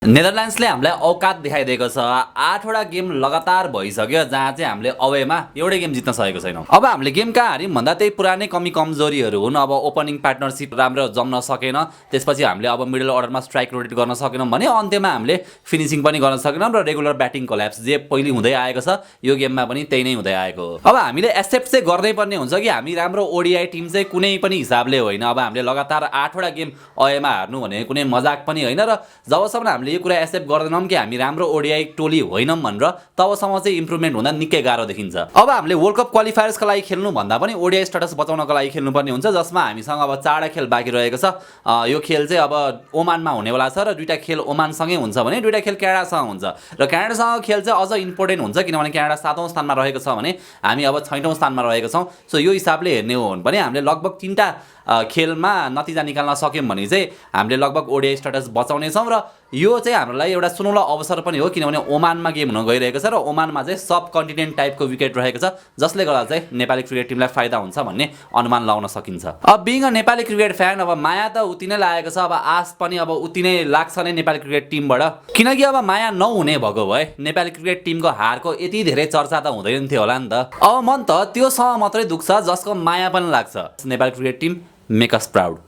नेदरल्यान्ड्सले हामीलाई औकात देखाइदिएको छ। 8 वटा गेम लगातार भइसक्यो जहाँ चाहिँ हामीले अवेमा एउटै गेम जित्न सकेको छैनौं। अब हामीले गेम कहाँ हार्यौं भन्दा त्यही पुरानै कमी कमजोरीहरू हुन्। अब ओपनिङ पार्टनरशिप राम्रो जम्न सकेन, त्यसपछि हामीले अब मिडल अर्डरमा स्ट्राइक रोटेट गर्न सकेनौं भने अन्त्यमा हामीले फिनिशिङ पनि गर्न सकेनौं र रेगुलर ब्याटिङ कोल्याप्स जे पहिले हुँदै आएको छ यो गेममा पनि त्यही नै हुँदै आएको हो। अब हामीले एक्सेप्ट चाहिँ गर्नै पर्ने हुन्छ कि हामी राम्रो ओडीआई टिम चाहिँ कुनै पनि हिसाबले होइन। अब हामीले लगातार 8 वटा गेम अवेमा हार्नु भने कुनै मजाक पनि होइन र जबसम्म हामीले यो कुरा एक्सेप्ट गर्दैनौं कि हामी राम्रो ओडीआई टोली होइनौं भनेर तबसम्म चाहिँ इम्प्रुभमेन्ट हुँदा निकै गाह्रो देखिन्छ। अब हामीले वर्ल्ड कप क्वालिफायर्सका लागि खेल्नु भन्दा पनि ओडीआई स्ट्याटस बचाउनको लागि खेल्नुपर्ने हुन्छ, जसमा हामीसँग अब 4 खेल बाँकी रहेको छ। यो खेल चाहिँ अब ओमानमा हुनेवाला छ र 2टा खेल ओमानसँगै हुन्छ भने 2टा खेल क्यानाडासँग हुन्छ र क्यानाडासँग खेल चाहिँ अझ इम्पोर्टेन्ट हुन्छ किनभने क्यानाडा 7औं स्थानमा रहेको छ भने हामी अब 6औं स्थानमा रहेको छौं। सो यो हिसाबले हेर्ने हो भने हामीले लगभग 3टा खेलमा नतिजा निकाल्न सक्यौं भने चाहिँ हामीले लगभग ओडीआई स्ट्याटस बचाउने छौं र यो चाहिँ हाम्रो लागि एउटा सुनौलो अवसर पनि हो किनभने ओमानमा गेम हुन गइरहेको छ र ओमानमा चाहिँ सब कन्टिनेन्ट टाइपको विकेट रहेको छ, जसले गर्दा चाहिँ नेपाली क्रिकेट टिमलाई फाइदा हुन्छ भन्ने अनुमान लगाउन सकिन्छ। अब being a Nepali cricket fan अब माया त उति नै लागेको छ, अब आश पनि अब उति नै लाग्छ नै नेपाली क्रिकेट टिमबाट, किनकि अब माया नहुने भएको भए नेपाली क्रिकेट टिमको हारको यति धेरै चर्चा त हुँदैन थियो होला नि त। अब मन त त्योसँग मात्रै दुख्छ जसको माया पनि लाग्छ। Nepali cricket team make us proud.